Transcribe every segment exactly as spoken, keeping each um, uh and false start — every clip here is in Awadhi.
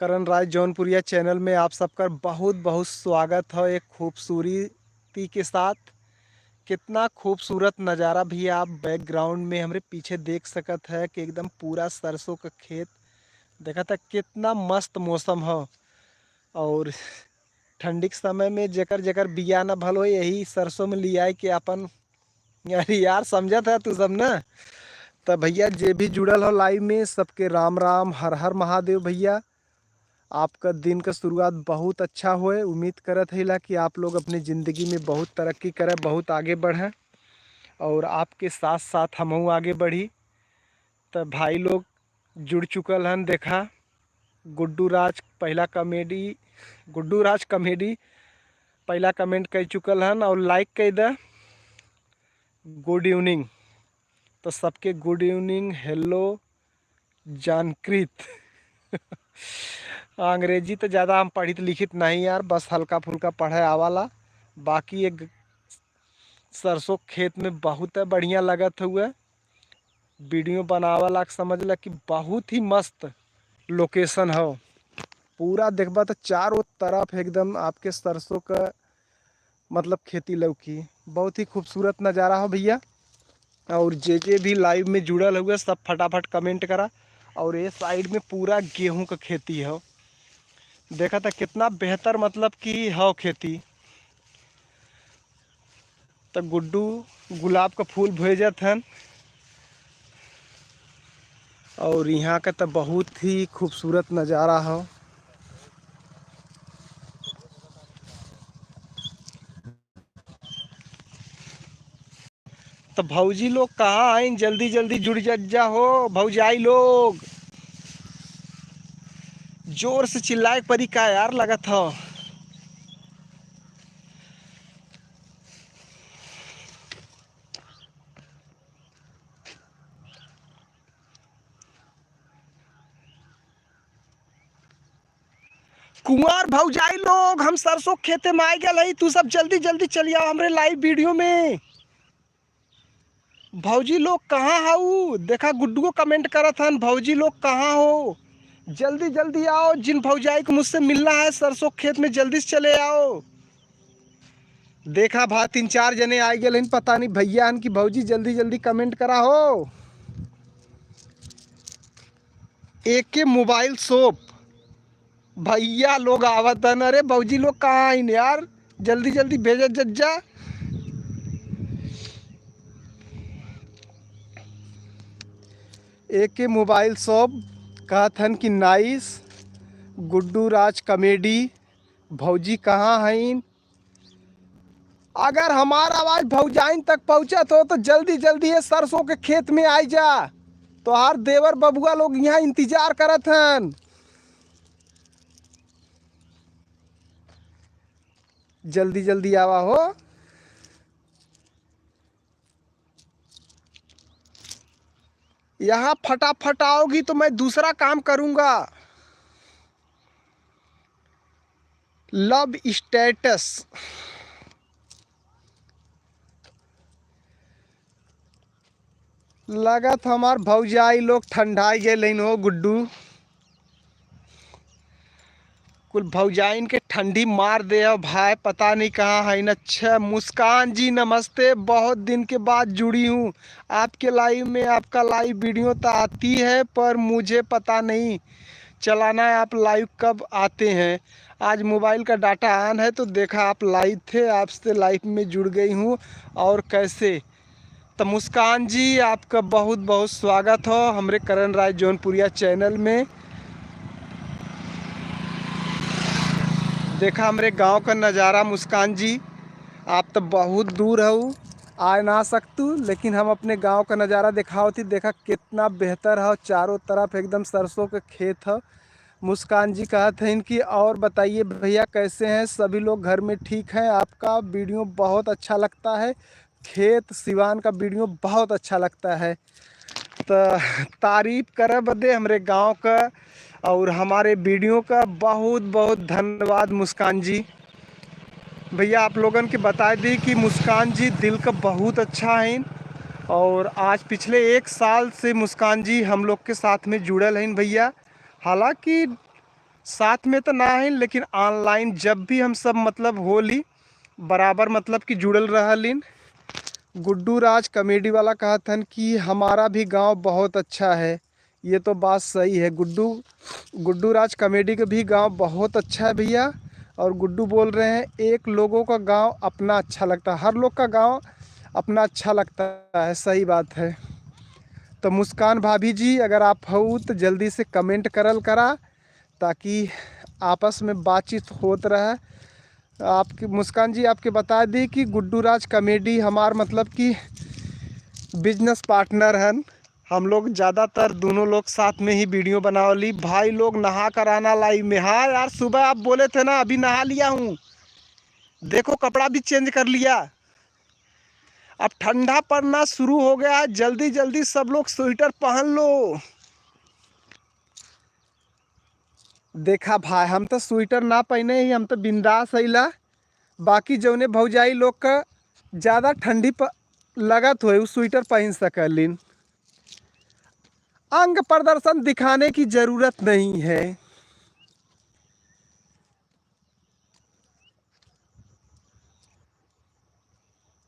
करण राज जौनपुरिया चैनल में आप सबकर बहुत बहुत स्वागत है एक खूबसूरती के साथ। कितना खूबसूरत नज़ारा भी आप बैकग्राउंड में हमरे पीछे देख सकत है कि एकदम पूरा सरसों का खेत। देखा था कितना मस्त मौसम हो। और ठंडी के समय में जेकर जेकर बिया न भल हो, यही सरसों में लियाए के अपन, अरे यार, समझत है तू सब ना। तो भैया, जे भी जुड़ल हो लाइव में, सबके राम राम, हर हर महादेव। भैया, आपका दिन का शुरुआत बहुत अच्छा होए। उम्मीद करत है ला कि आप लोग अपनी ज़िंदगी में बहुत तरक्की करें, बहुत आगे बढ़ें और आपके साथ साथ हमहू आगे बढ़ी। तो भाई लोग जुड़ चुकल हन, देखा गुड्डू राज पहला कॉमेडी, गुड्डू राज कॉमेडी पहला कमेंट कर चुकल हन और लाइक कर द। Good evening. तो सबके गुड इवनिंग, हेलो जानकृत। अंग्रेजी तो ज़्यादा हम पढ़ित लिखित नहीं यार, बस हल्का फुल्का पढ़े आवाला। बाकी एक सरसों खेत में बहुत बढ़िया लगत हुए। वीडियो बनावे लाग समझ ला कि बहुत ही मस्त लोकेशन हो। पूरा देखबा तो चारों तरफ एकदम आपके सरसों का मतलब खेती लौकी। बहुत ही खूबसूरत नज़ारा हो भैया। और जे जे भी लाइव में जुड़ल हुए सब फटाफट कमेंट करा। और ये साइड में पूरा गेहूं का खेती हो, देखा था कितना बेहतर मतलब कि हो खेती। तो गुड्डू गुलाब का फूल भेजत हन। और यहाँ का तो बहुत ही खूबसूरत नज़ारा हो। तो भौजी लोग कहाँ आइन, जल्दी जल्दी जुड़ जा, जा हो भौजाई लोग। जोर से चिल्लाए के परी का यार, लगत हो। कुंवार भौजाई लोग, हम सरसों खेते में आ गए हई, तू सब जल्दी जल्दी चली आओ हमरे लाइव वीडियो में। भौजी लोग कहाँ हऊ? देखा गुड्डुओ कमेंट करत हन, भौजी लोग कहाँ हो? जल्दी जल्दी आओ, जिन भौजाई को मुझसे मिलना है सरसों खेत में जल्दी से चले आओ। देखा भा तीन चार जने आ गए हन, पता नहीं भैया हन कि भौजी, जल्दी जल्दी कमेंट करा हो। एके मोबाइल शॉप भैया लोग आवत हन। अरे भौजी लोग कहाँ आइन यार, जल्दी जल्दी भेजत जज्जा। एके मोबाइल शॉप कहत हन कि नाइस, गुड्डू राज कॉमेडी, भौजी कहाँ हईन? अगर हमार आवाज भौजाइन तक पहुँचत हो तो जल्दी जल्दी ये सरसों के खेत में आई जा। तोहार देवर बबुआ लोग यहाँ इंतजार करत हन, जल्दी जल्दी आवा हो। यहाँ फटाफट आओगी तो मैं दूसरा काम करूँगा। Love status. लगत हमार भौजाई लोग ठंडाई गए लेन हो गुड्डू। कुल भौजाइन के ठंडी मार दे हो भाई, पता नहीं कहाँ है न। अच्छा मुस्कान जी नमस्ते, बहुत दिन के बाद जुड़ी हूँ आपके लाइव में। आपका लाइव वीडियो तो आती है पर मुझे पता नहीं चलाना है आप लाइव कब आते हैं। आज मोबाइल का डाटा ऑन है तो देखा आप लाइव थे, आपसे लाइव में जुड़ गई हूँ। और कैसे? तो मुस्कान जी, आपका बहुत बहुत स्वागत हो हमरे करण राज जौनपुरिया चैनल में। देखा हमरे गांव का नज़ारा मुस्कान जी, आप तो बहुत दूर हो, आ ना सकतू, लेकिन हम अपने गांव का नज़ारा दिखावत ही। देखा कितना बेहतर हो, चारों तरफ एकदम सरसों के खेत हो। मुस्कान जी कहत हैं कि और बताइए भैया कैसे हैं सभी लोग, घर में ठीक हैं? आपका वीडियो बहुत अच्छा लगता है, खेत सिवान का वीडियो बहुत अच्छा लगता है। तो तारीफ करे बदे हमरे गांव का और हमारे वीडियो का बहुत बहुत धन्यवाद मुस्कान जी। भैया आप लोगन के बता दी कि मुस्कान जी दिल का बहुत अच्छा हैं और आज पिछले एक साल से मुस्कान जी हम लोग के साथ में जुड़ल हैं भैया। हालांकि साथ में तो ना है, लेकिन online जब भी हम सब मतलब होली बराबर मतलब कि जुड़ल रहलिन। गुड्डू राज comedy वाला कहत हन कि हमारा भी गांव बहुत अच्छा है। ये तो बात सही है। गुड्डू गुड्डू राज comedy का भी गांव बहुत अच्छा है भैया। और गुड्डू बोल रहे हैं, एक लोगों का गांव अपना अच्छा लगता है, हर लोग का गांव अपना अच्छा लगता है। सही बात है। तो मुस्कान भाभी जी, अगर आप हो तो जल्दी से comment करल करा, ताकि आपस में बातचीत होत रहे। आपके मुस्कान जी, आपके बता दी कि गुड्डू राज comedy हमार मतलब कि business partner हन। हम लोग ज़्यादातर दोनों लोग साथ में ही video बनावली। भाई लोग नहा कर आना live में। हाँ यार, सुबह आप बोले थे ना, अभी नहा लिया हूँ। देखो, कपड़ा भी change कर लिया। अब ठंडा पड़ना शुरू हो गया है, जल्दी जल्दी सब लोग स्वेटर पहन लो। देखा भाई, हम तो स्वेटर ना पहने ही, हम तो बिंदास अइला। बाकी जौने भौजाई लोग का ज़्यादा ठंडी प-, लगत होए, उ स्वेटर पहन सकलिन। अंग प्रदर्शन दिखाने की जरूरत नहीं है।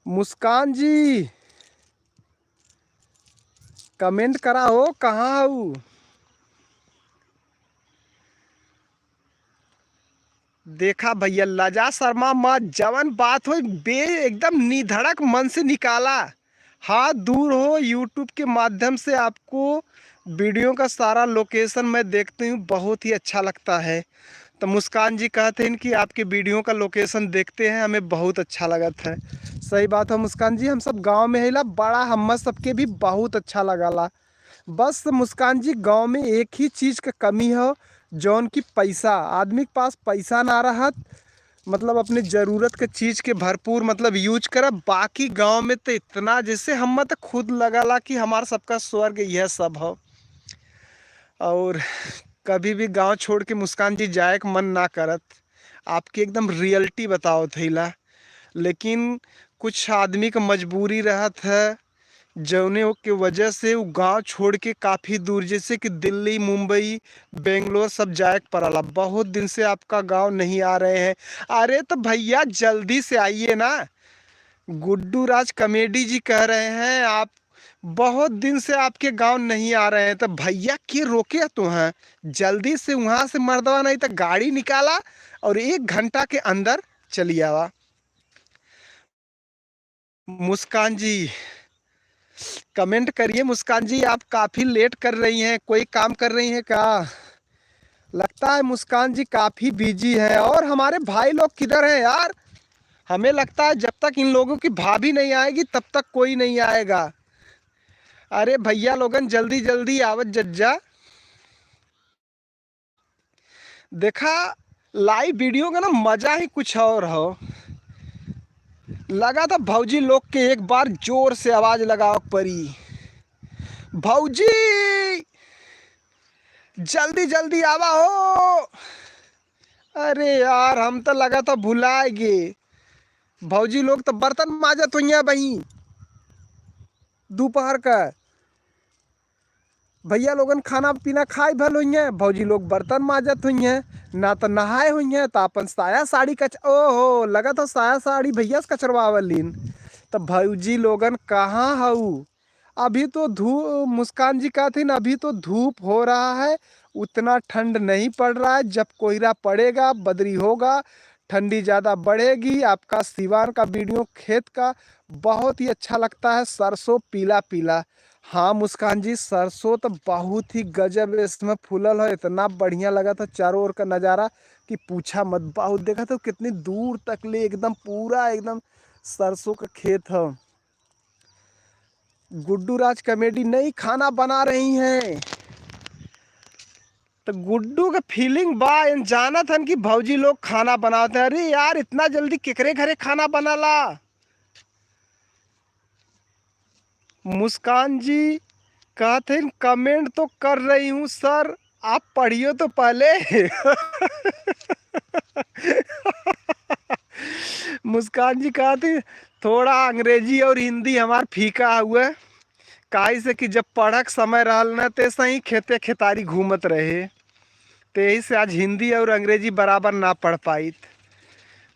मुस्कान जी, comment करा हो, कहाँ हऊ? देखा भैया, लजा शर्मा मत, जवन बात होई बे एकदम निधड़क मन से निकाला। हाथ दूर हो, YouTube के माध्यम से आपको video का सारा location मैं देखती हूँ, बहुत ही अच्छा लगता है। तो मुस्कान जी कहते हैं कि आपके video का location देखते हैं, हमें बहुत अच्छा लगत है। सही बात है मुस्कान जी, हम सब गाँव में हैला, बड़ा हम्मा सबके भी बहुत अच्छा लगाला। बस मुस्कान जी, गाँव में एक ही चीज का कमी हो, जौन की पैसा, आदमी के पास पैसा ना रहत, मतलब अपने जरूरत के चीज के भरपूर मतलब use करा। बाकी गाँव में तो इतना, जैसे हम तो खुद लगाला कि हमार सबका स्वर्ग यह सब हो। और कभी भी गाँव छोड़ के मुस्कान जी जाए के मन ना करत, आपके एकदम reality बताओ थैला। लेकिन कुछ आदमी का मजबूरी रहत है, जौने के वजह से उ गाँव छोड़ के काफ़ी दूर, जैसे कि दिल्ली, मुंबई, बेंगलोर सब जाए के पड़ला। बहुत दिन से आपका गाँव नहीं आ रहे हैं। अरे तो भैया, जल्दी से आइए ना। गुड्डू राज comedy जी कह रहे हैं, आप बहुत दिन से आपके गाँव नहीं आ रहे हैं, तो भैया के रोके तो हैं, जल्दी से वहाँ से मर्दवा नहीं तो गाड़ी निकाला और एक घंटा के अंदर चली आवा। मुस्कान जी, comment करिए। मुस्कान जी, आप काफ़ी late कर रही हैं, कोई काम कर रही हैं क्या? लगता है मुस्कान जी काफ़ी busy हैं। और हमारे भाई लोग किधर हैं यार? हमें लगता है जब तक इन लोगों की भाभी नहीं आएगी, तब तक कोई नहीं आएगा। अरे भैया लोगन, जल्दी जल्दी आवत जज्जा। देखा, live video का ना मजा ही कुछ और हो। लगा था भौजी लोग के एक बार जोर से आवाज लगावे के पड़ी, "भौजी, जल्दी जल्दी आवा हो।" अरे यार, हम तो लगा था भुलाए गे। भौजी लोग तो बर्तन माजत होइया बही दोपहर का। भैया लोगन खाना पीना खाए भल होइहें, भौजी लोग बर्तन माजत होइहें, ना तो नहाए होइहें, तो अपन साया साड़ी कच-, ओहो, लगत हो साया साड़ी भैया से कचरवावलीन। तो भौजी लोगन कहाँ हऊ? अभी तो धू-, मुस्कान जी कहथिन, "अभी तो धूप हो रहा है, उतना ठंड नहीं पड़ रहा है, जब कोहरा पड़ेगा, बदरी होगा, ठंडी ज़्यादा बढ़ेगी।" आपका सिवान का video खेत का बहुत ही अच्छा लगता है, सरसों पीला पीला। हाँ मुस्कान जी, सरसों तो बहुत ही गजब इसमें फूलल है, इतना बढ़िया लगत है चारों ओर का नज़ारा कि पूछा मत। बहुत, देखत हो कितनी दूर तक ले एकदम पूरा एकदम सरसों का खेत है। गुड्डू राज comedy नहीं खाना बना रही हैं, तो गुड्डू के feeling बा, इन जानत हन कि भौजी लोग खाना बनावत हैं। अरे यार, इतना जल्दी केकरे घरे खाना बनाला? मुस्कान जी कहत हन, "Comment तो कर रही हूँ sir, आप पढ़ियो तो पहले।" मुस्कान जी कहत हन, "थोड़ा अंग्रेजी और हिंदी हमार फीका हुआ, काहे से कि जब पढ़क समय रहल न, ते सही खेते खेतारी घूमत रहे।" तो यही से आज हिंदी और अंग्रेजी बराबर ना पढ़ पाइत।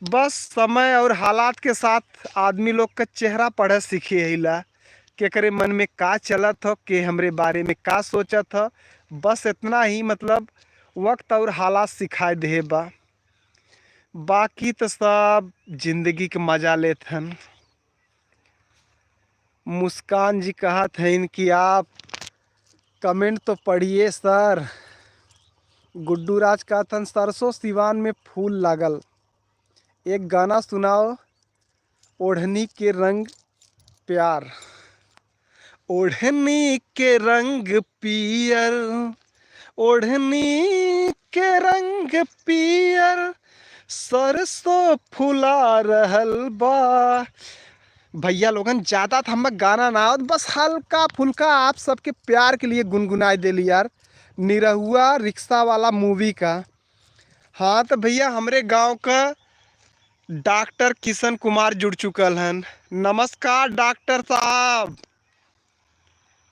बस समय और हालात के साथ आदमी लोग का चेहरा पढ़े सीखे हइला, केकरे मन में का चलत हो, के हमरे बारे में का सोचत हो। बस इतना ही, मतलब, वक्त और हालात सिखाए देहे बा। बाकी तो सब जिंदगी के मजा लेत हन। मुस्कान जी कहत हइन कि आप कमेंट तो पढ़िए सर। गुड्डू राज कहत हन, सरसों सिवान में फूल लागल, एक गाना सुनाओ, ओढ़नी के रंग प्यार। ओढ़नी के रंग पियर, ओढ़नी के रंग पियर, सरसों फुला रहल बा। भैया लोगन, ज़्यादा तो हमें गाना ना आवत, बस हल्का फुल्का आप सबके प्यार के लिए गुनगुनाए देली यार। निरहुआ रिक्शा वाला मूवी का। हाँ तो भैया, हमरे गांव का डॉक्टर किशन कुमार जुड़ चुकल हन। नमस्कार डॉक्टर साहब।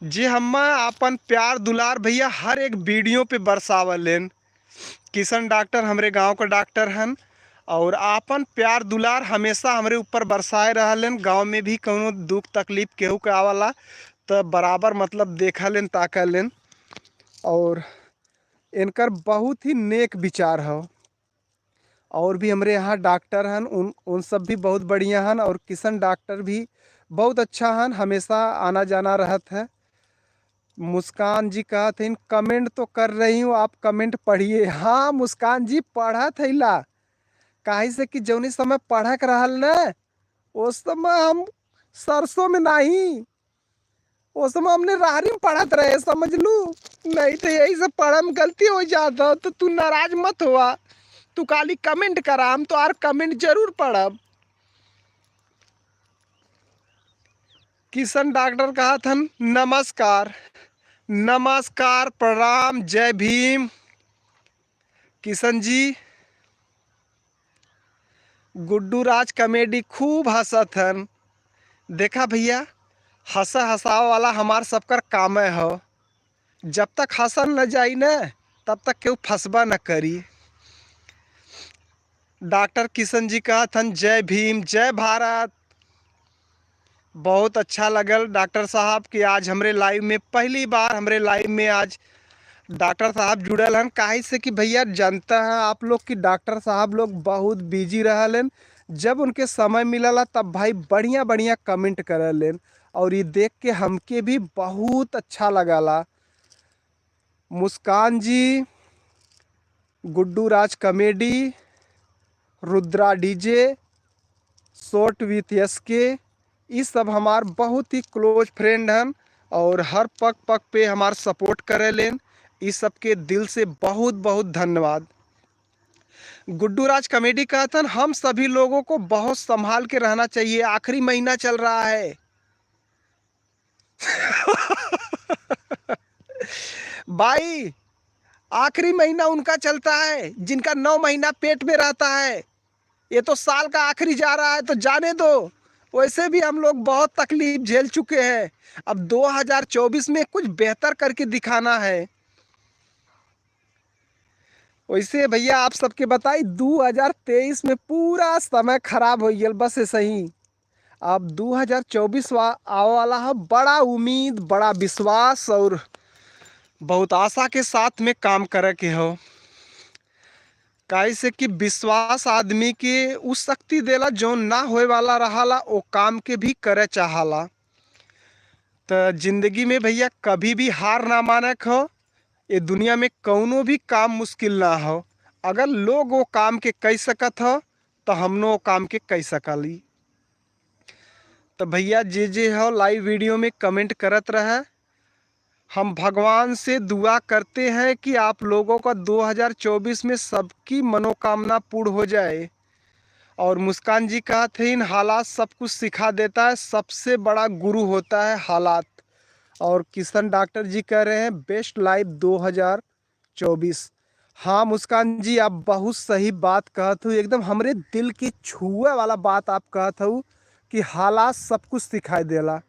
जे हम्मा आपन प्यार दुलार भैया हर एक वीडियो पे बरसावल लेन। किशन डॉक्टर हमरे गांव का डॉक्टर हन और आपन प्यार दुलार हमेशा हमरे ऊपर बरसाए रहल लेन। गांव में भी कौनो दुख तकलीफ केहू के आवला त बराबर, मतलब, देखा लेन, ताका लेन। और इनकर बहुत ही नेक विचार हो। और भी हमरे यहाँ डॉक्टर हन, उन उन सब भी बहुत बढ़िया हन। और किशन डॉक्टर भी बहुत अच्छा हन, हमेशा आना जाना रहत है। मुस्कान जी कहत हइन, कमेंट तो कर रही हूँ, आप कमेंट पढ़िए। हाँ मुस्कान जी, पढ़त हइला, काहे से कि जौनी समय पढ़क रहल न, उस समय हम सरसों में नाही, उस समय हमने रहरी में पढ़त रहे, समझ लू। नहीं तो यही से पढ़े में गलती हो जात हो, तो तू नाराज मत हुआ, तू खाली कमेंट करा, हम तो आर कमेंट जरूर पढ़ब। किशन डॉक्टर कहत हन, नमस्कार, नमस्कार, प्रणाम, जय भीम। किशन जी, गुड्डू राज कॉमेडी खूब हंसत हन। देखा भैया, हंसा हंसावे वाला हमार सबकर कामे हो। जब तक हंसल न जाई न, तब तक केहू फंसबा न करी। डॉक्टर किशन जी कहत हन, जय भीम, जय भारत। बहुत अच्छा लगल डॉक्टर साहब कि आज हमरे लाइव में, पहली बार हमरे लाइव में आज डॉक्टर साहब जुड़ल हन। काहे से कि भैया, जानता है आप लोग कि डॉक्टर साहब लोग बहुत बिजी रहल हन। जब उनके समय मिलला, तब भाई बढ़िया बढ़िया कमेंट करल हन, और ये देख के हमके भी बहुत अच्छा लगला। Muskan ji, Guddu Raj comedy, Rudra DJ, short with S K, ई सब हमार बहुत ही क्लोज फ्रेंड हन और हर पग पग पे हमार सपोर्ट करे लेन। ई सबके दिल से बहुत बहुत धन्यवाद। गुड्डू राज कॉमेडी कहत हन, हम सभी लोगों को बहुत संभाल के रहना चाहिए, आखिरी महीना चल रहा है। भाई, आखिरी महीना उनका चलता है जिनका नौ महीना पेट में रहता है। ये तो साल का आखिरी जा रहा है, तो जाने दो। वैसे भी हम लोग बहुत तकलीफ झेल चुके हैं। अब दो हज़ार चउबीस में कुछ बेहतर करके दिखाना है। वैसे भैया, आप सबके बताई, दो हज़ार तेईस में पूरा समय खराब हो गया, बस ऐसे ही। अब दो हज़ार चउबीस वा-, आवे वाला है, बड़ा उम्मीद, बड़ा विश्वास और बहुत आशा के साथ में काम करे के हो। काहे से कि विश्वास आदमी के उ शक्ति देला, जौन ना होए वाला रहाला, ओ काम के भी करे चाहाला। त जिंदगी में भैया, कभी भी हार ना माने के हो। ये दुनिया में कौनो भी काम मुश्किल ना हो। अगर लोग वो काम के कई सकत हो, तो हमनो वो काम के कई सकली। तो भैया, जे जे हो लाइव वीडियो में कमेंट करत रहे। हम भगवान से दुआ करते हैं कि आप लोगों का दो हज़ार चउबीस में सबकी मनोकामना पूर्ण हो जाए। और मुस्कान जी कहत हैं, हालात सब कुछ सिखा देता है, सबसे बड़ा गुरु होता है हालात। और किशन डॉक्टर जी कह रहे हैं, बेस्ट लाइव दो हज़ार चउबीस। हाँ मुस्कान जी, आप बहुत सही बात कहत हो, एकदम हमरे दिल के छुए वाला बात आप कहत हो कि हालात सब कुछ सिखाई देला।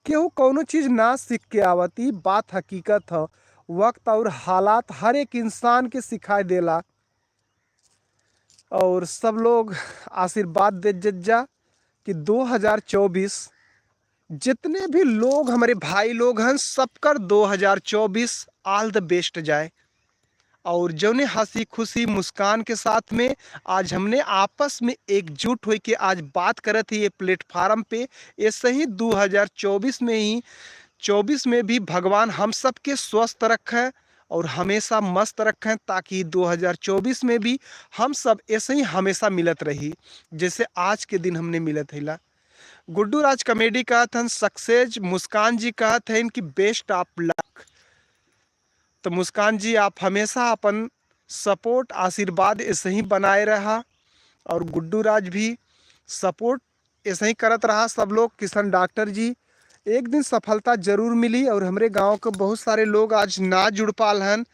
केहू कौनो चीज ना सीख के आवत, ई बात हकीकत ह। वक्त और हालात हर एक इंसान के सिखाए देला। और सब लोग आशीर्वाद दे जज्जा कि दो हज़ार चउबीस जितने भी लोग, हमरे भाई लोग हैं, सबकर दो हज़ार चउबीस all the best जाए। और जौने हँसी खुशी मुस्कान के साथ में आज हमने आपस में एकजुट होइके आज बात करत ही ये platform पे, ऐसे ही दो हज़ार चउबीस में ही, चउबीस में भी भगवान हम सबके स्वस्थ रखे और हमेशा मस्त रखें, ताकि दो हज़ार चउबीस में भी हम सब ऐसे ही हमेशा मिलत रही, जैसे आज के दिन हमने मिलत हिला। गुड्डू राज comedy कहत हन success, मुस्कान जी कहत हैं कि best of luck। तो मुस्कान जी, आप हमेशा अपन support, आशीर्वाद ऐसे ही बनाए रहा, और गुड्डू राज भी support ऐसे ही करत रहा। सब लोग, किशन डॉक्टर जी, एक दिन सफलता जरूर मिली। और हमरे गांव के बहुत सारे लोग आज ना जुड़ पाल हन,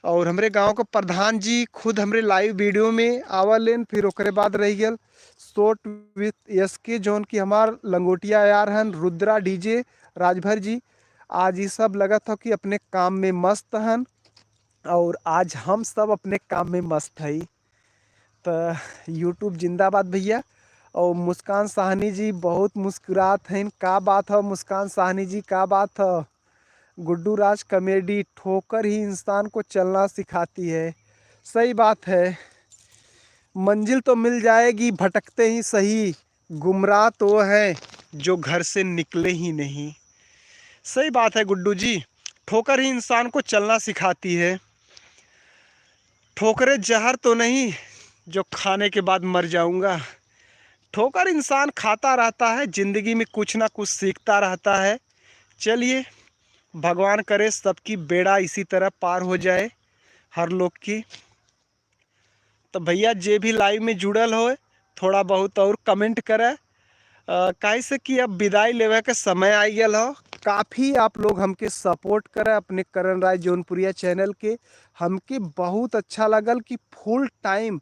और हमरे गांव के प्रधान जी खुद हमरे live video में आवलेन, फिर ओकरे बाद रह गल Short with S K, जौन कि हमार लंगोटिया यार हन, रुद्रा D J राजभर जी। आज ये सब लगत हो कि अपने काम में मस्त हन, और आज हम सब अपने काम में मस्त हई। त YouTube जिंदाबाद भैया। और मुस्कान साहनी जी बहुत मुस्कुरात हैं, का बात हो मुस्कान साहनी जी, का बात हो? गुड्डू राज comedy, ठोकर ही इंसान को चलना सिखाती है। सही बात है, मंजिल तो मिल जाएगी भटकते ही सही, गुमराह तो वो हैं जो घर से निकले ही नहीं। सही बात है गुड्डू जी, ठोकर ही इंसान को चलना सिखाती है। ठोकरें जहर तो नहीं जो खाने के बाद मर जाऊंगा। ठोकर इंसान खाता रहता है, जिंदगी में कुछ ना कुछ सीखता रहता है। चलिए, भगवान करे सबकी बेड़ा इसी तरह पार हो जाए, हर लोग की। तो भैया, जे भी live में जुड़ल हो, थोड़ा बहुत और comment करे, अ, काहे से कि अब विदाई लेवे के समय आ गल हो। काफ़ी आप लोग हमके support करे अपने करण राय जौनपुरिया channel के, हमके बहुत अच्छा लगल कि full time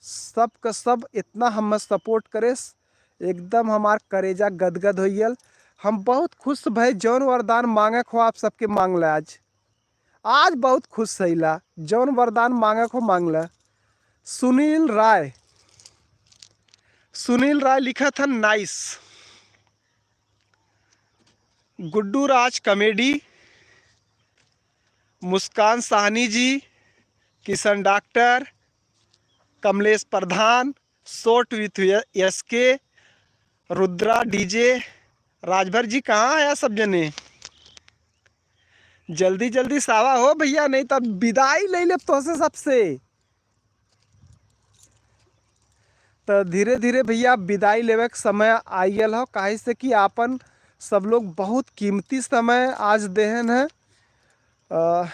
सबका सब इतना हमें support करे, एकदम हमार करेजा गदगद हो गल। हम बहुत खुश भए, जौन वरदान मांगे को आप सबके मांग ले आज। आज बहुत खुश हईला, जौन वरदान मांगे को मांग ले। सुनील राय, सुनील राय लिखत हन nice। Guddu Raj comedy, Muskan Sahni ji, Kishan doctor, Kamlesh Pradhan, Short with S K, Rudra D J, Rajbhar ji कहाँ है सब जने? जल्दी जल्दी सावा हो भैया, नहीं तब विदाई ले लेब तोहसे सबसे। तो धीरे धीरे भैया विदाई लेवे के समय आ गल हो, काहे से कि आपन सब लोग बहुत कीमती समय आज देहन है। अ,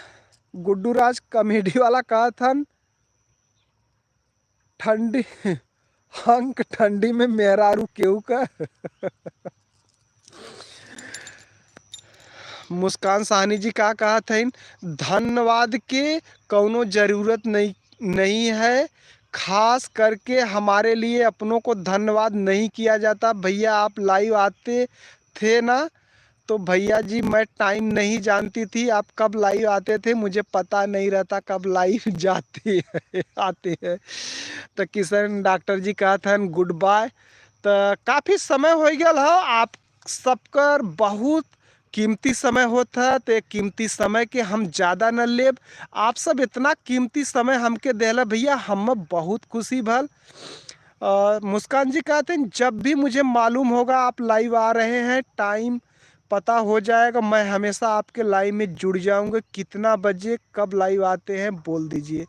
गुड्डू राज comedy वाला कहत हन, ठंडी हंक ठंडी में मेहरारू केहू का। मुस्कान साहनी जी का कहत हईन, धन्यवाद के कौनो जरूरत नहीं, नहीं है, खास करके हमारे लिए अपनों को धन्यवाद नहीं किया जाता। भैया, आप live आते थे ना, तो भैया जी, मैं time नहीं जानती थी, आप कब live आते थे, मुझे पता नहीं रहता कब live जाते हैं, आते हैं। तो किशन डॉक्टर जी कहत हन good bye। तो काफ़ी समय हो गल हो, आप सबकर बहुत कीमती समय होत है, तो कीमती समय के हम ज़्यादा न लेब। आप सब इतना कीमती समय हमके देहला भैया, हम बहुत खुशी भल। अ, मुस्कान जी कहते हैं, "जब भी मुझे मालूम होगा आप live आ रहे हैं, time पता हो जाएगा, मैं हमेशा आपके live में जुड़ जाऊंगा। कितना बजे, कब live आते हैं, बोल दीजिए।"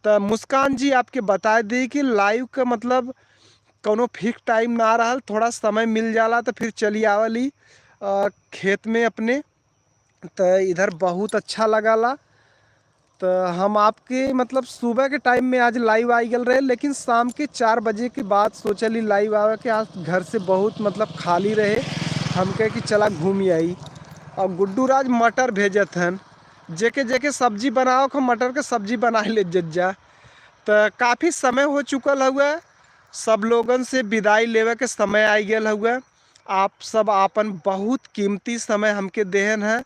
तो मुस्कान जी, आपके बता दी कि live का मतलब कौनो fix time ना रहल, थोड़ा समय मिल जाला तो फिर चली आवली, अ, खेत में अपने। तो इधर बहुत अच्छा लगाला। तो हम आपके मतलब सुबह के time में आज live आई गल रहे, लेकिन शाम के चार बजे के बाद सोचली live आवे के। आज घर से बहुत मतलब खाली रहे, हम कहे कि चला घूम आई। और गुड्डू राज मटर भेजत हन, जेके जेके सब्जी बनाओ को मटर के सब्जी बना ले जज्जा। तो काफ़ी समय हो चुकल हुआ, सब लोगन से विदाई लेवे के समय आई गल हुआ। आप सब आपन बहुत कीमती समय हमके देहन है।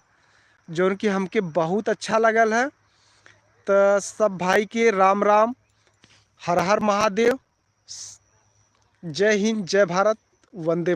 जौन कि हमके बहुत अच्छा लगल है। त सब भाई के राम राम, हर हर महादेव, जय हिंद, जय भारत, वंदे मातरम।